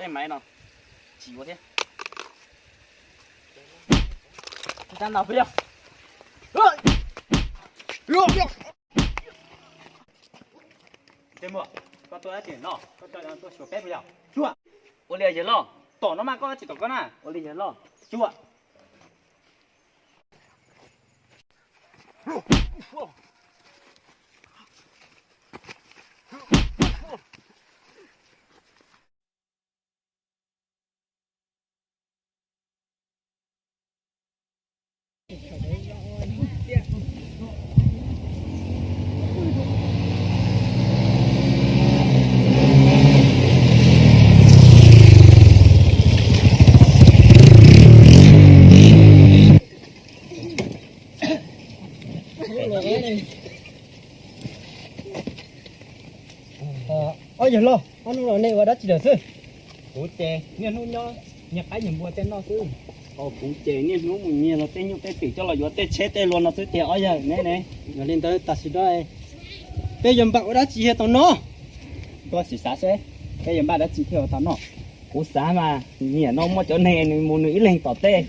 Tej maiv no tsis ua thiab. Tab ntau peb yog. Tej muag, koj tuaj dab tsi no? Koj tuaj xyuas peb puas yog? Xyuas. Ua li yawg loj, tom no mas koj tsis tom koj na. Ua li yawg loj, xyuas. Ob yawg loj, ob hnub no nej ua dab tsi lawm xwb? Kuv ces niaj hnub nyob nyiag qaib nyiag npua tej noj xwb. Kuv ces niaj hnub mus nyiag los tej nyuj tej twm coj los yuav tej tsheb tej lua no xwb tiag ob yawg ne ne. Yog li ntawd tam sim no peb yuav npaj ua dab tsi thiaj tau noj? Koj sim xav seb peb yuav npaj dab tsi thiaj tau noj. Kuv xav mas nim no muaj cov neeg nws mus nws ib leeg tom tej,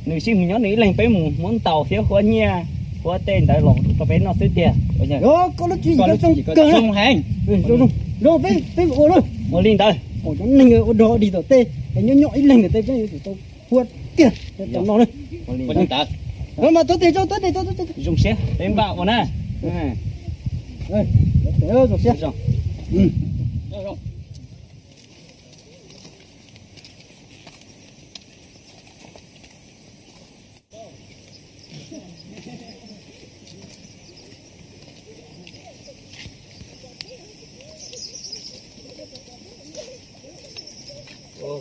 nws sib mus nyob nws ib leeg, peb mus muab ntaus thiab huab nyiaj huab tej ntawd los rau peb noj xwb tiag. Koj lub tswv yim zoo kawg heev. Zoo, peb ua li ntawd. Cov neeg ua dog dig tom tej es nyob nyob ib leeg tom tej peb yuav tsum tau huab tiag tau noj na. Mas tab tes zoo siab peb npaj ua na. Zoo siab.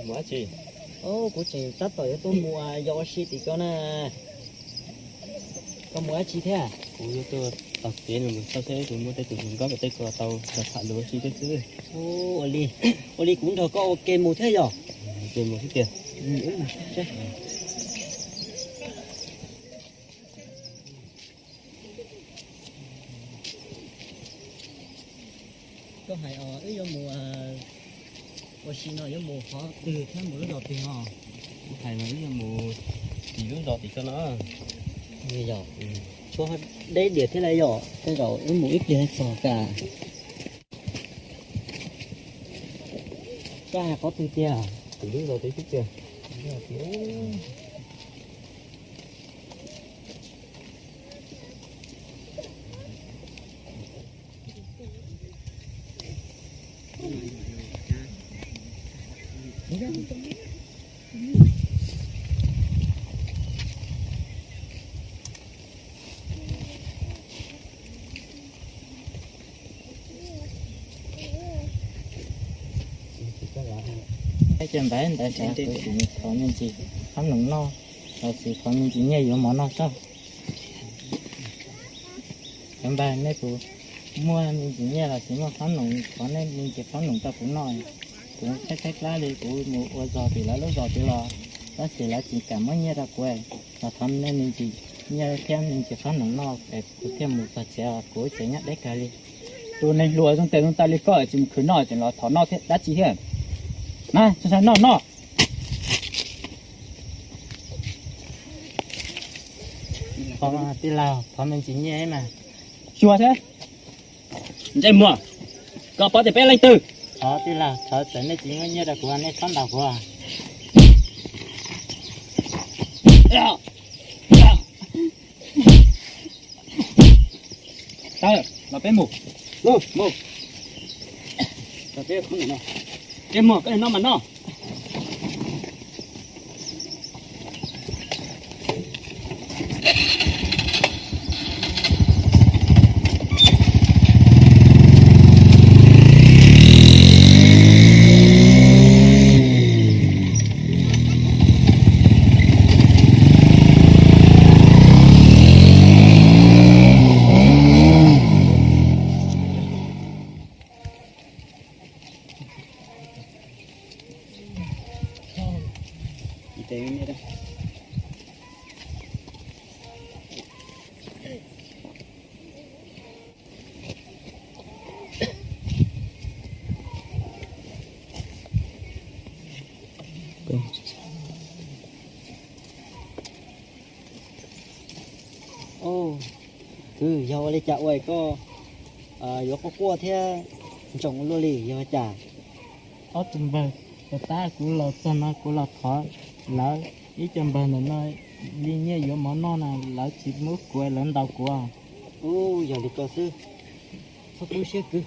Mus dab tsi? Kuv tseem tab tom yuav tuaj mus yos ua si tim koj na. Koj mus dab tsi thiab? Kuv yuav tuaj taug kev no mus saib seb tus muaj tej tus hluas nkauj kom tej ko tau tham lus ua si thiab xwb. Ua li, ua li kuv nrog koj ua ke mus thiab yog? Mus xwb tiag. Koj hais os, wb yuav mus ua si no yuav mus qhov twg thiab mus lub zos twg no? Kuv hais mas wb yuav mus tim lub zos tim koj no. Yog, tshuav deb diam thiab lawm yog, tej zaum wb mus ib pliag txog kawg. Koj hais qhov twg tiag? Tim lub zos twg xwb tiag. Ces ntawd ntawd kuv tsis thov me ntsis qhob noom noj, los sis thov me ntsis nyiaj yuav mov noj tso. Cov npawg, nej puas muaj me ntsis nyiaj los sis muaj qhob noom, thov nej me ntsis qhob noom rau kuv noj. Kuv tshaib tshaib plab li, kuv mus ua zog tim lawv lub zos tid los tab sis lawv tsis kam muab nyiaj rau kuv, los thov nej me ntsis nyiaj thiab me ntsis qhob noom noj es kuv thiaj mus txog tsev, kuv tsev nyob deb kawg li. Tus neeg hluas zoo tes zoo taw li koj tsis mus khwv noj tseem los thov noj thiab dab tsi thiab? Na, tsis noj noj. Tij laug, thov me ntsis nyiaj mas. Xyuas thiab. Ntsej muag, koj paub tias peb leej twg? Thov tij laug, thov txawm nej tsis muab nyiaj rau kuv, nej txhob ntaus kuv. Tau, los peb mus. Mus, mus. Peb mus, koj noj mas noj. Kwv, yog ua li cas ua koj yuav quaj quaj thiab ntsoov luaj li yog cas? Ob tug npawg, tab kuv los txog no kuv los thov lawv ib co npawg ntawm no li nyiaj yuav mov noj na, lawv tsis muab kuv, lawv ntaus kuv. Ub, yog li ko xwb, txhob poob siab kwv,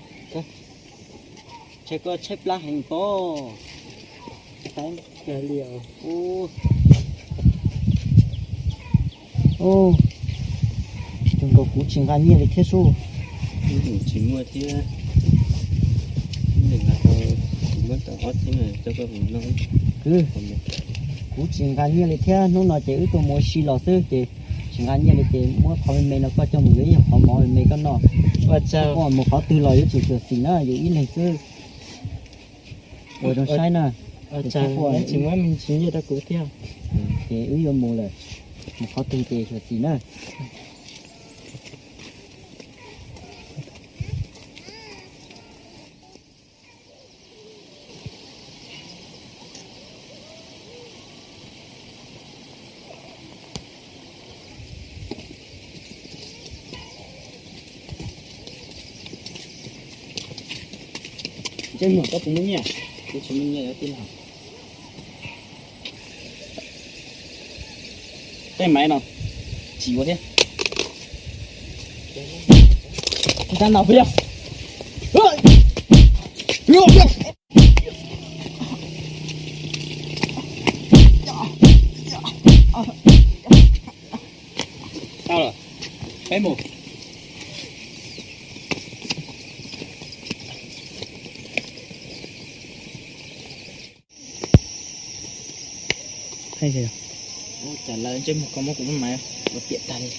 ntshe koj tshaib plab heev pob. Ub, tsis nkaus kuv tsis nqa nyiaj li thiab sub. Tsis muaj thiab. Kuv tsis nqa nyiaj li thiab, hnub no ces wb tuaj mus ua si los xwb ces tsis nqa nyiaj li ces muab qhov me me no koj coj mus yuav ib qhov mov me me koj noj. Koj mus qhov twg los yuav tsum xyuam xim na, yus ib leeg xwb. Ua zoo saib na. Tsis muab me ntsis nyiaj rau kuv thiab. Ces wb yuav mus lawm, mus qhov twg ces xyuam xim na. Ntsej muag, koj puas muaj nyiaj? Kuv tsis muaj nyiaj, yuav tij laug. Tej maiv no tsis ua thiab. Tab no puas yog? Tau lawm, peb mus. Ua cas lawv ntsej muag koj muab kuv lub maiv ua tiam tag li.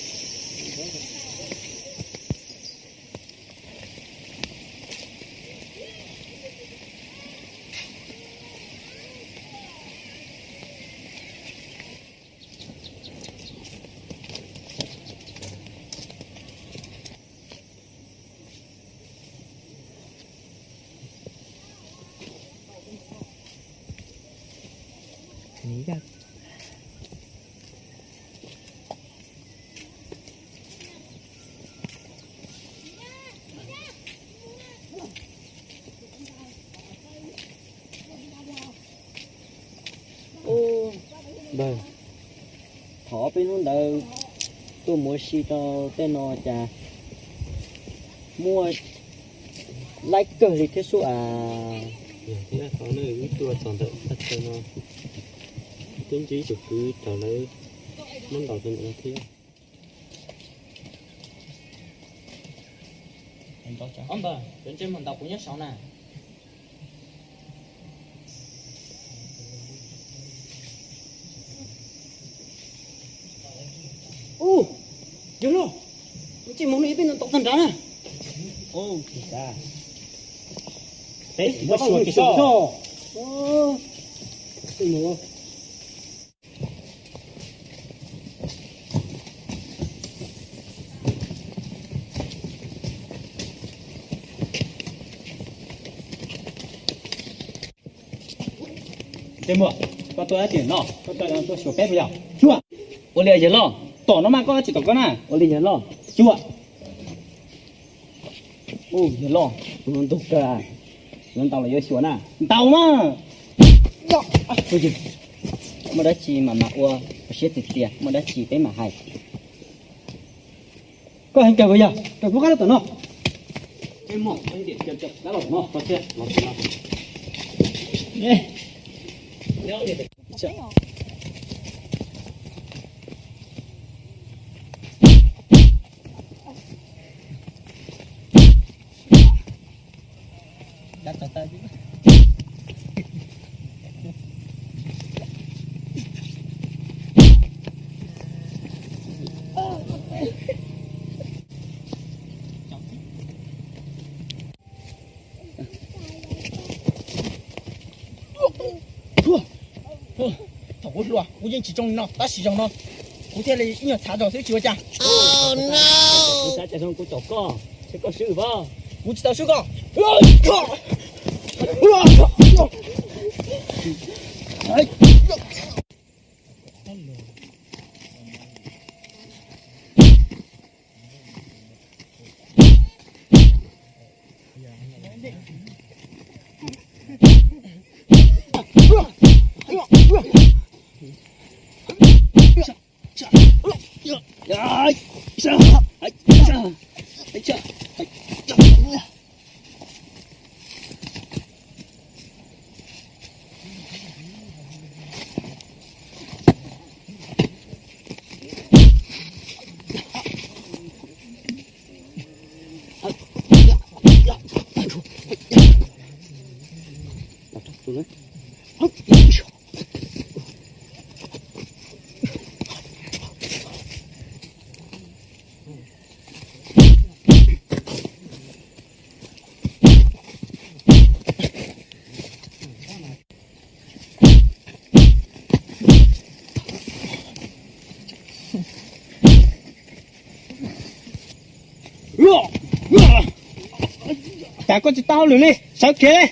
Ub, npawg, thov peb hnub ntawd tuaj mus ua si rau tej no cas muaj laib kawg li thiab sub as. Yog thiab, wb tuaj txog ntawm thaj chaw no, twb ntsib tus kwv raws lawv muab ntaus rau ntawm no thiab. Ob npawg, cov ntsej muag ntaus kuv nyob saud na. Ub, yawg loj, kuv tsis mus no yog peb no tau tag nrad na. Peb tsis muaj xyuas kiag soj. Tej muag, koj tuaj dab tsi no? Koj tuaj xyuas peb puas yog? Xyuas. Ua li yawg loj, tom no mas koj tsis tom koj na. Ua li yawg loj, xyuas. Ub, yawg loj, tus no ntug kawg, yuav ntaus los yuav xyuas na? Ntaus mas. Muaj dab tsi mas mam ua, ua siab txias txias, muaj dab tsi peb mam hais. Koj heev kawg puas yog? Kawg pub qab rau tom no. Thaum kuv hluas kuv yeej tsis zoo li no, tab sis zaum no kuv thiaj li ib nyuag txhav zog xwb tsis ua cas. Kuv xav cas zoo kuv caum koj, seb koj swb pab. Kuv tsis tau swb koj. Ua, ua, ua, ua. Cas koj tsis tau hauj lwm li, sawv kev li.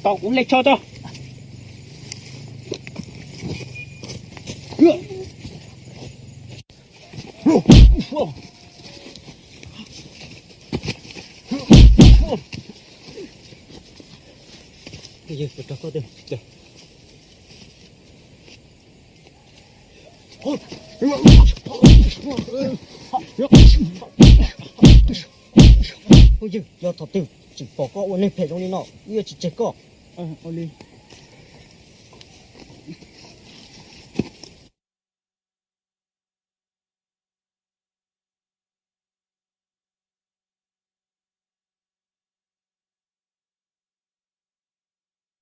Tau kuv hle tsho tso. Yog thaum twg tseem pom koj ua neeg phem zoo li no, wb yuav tsis tseg koj. Ua li.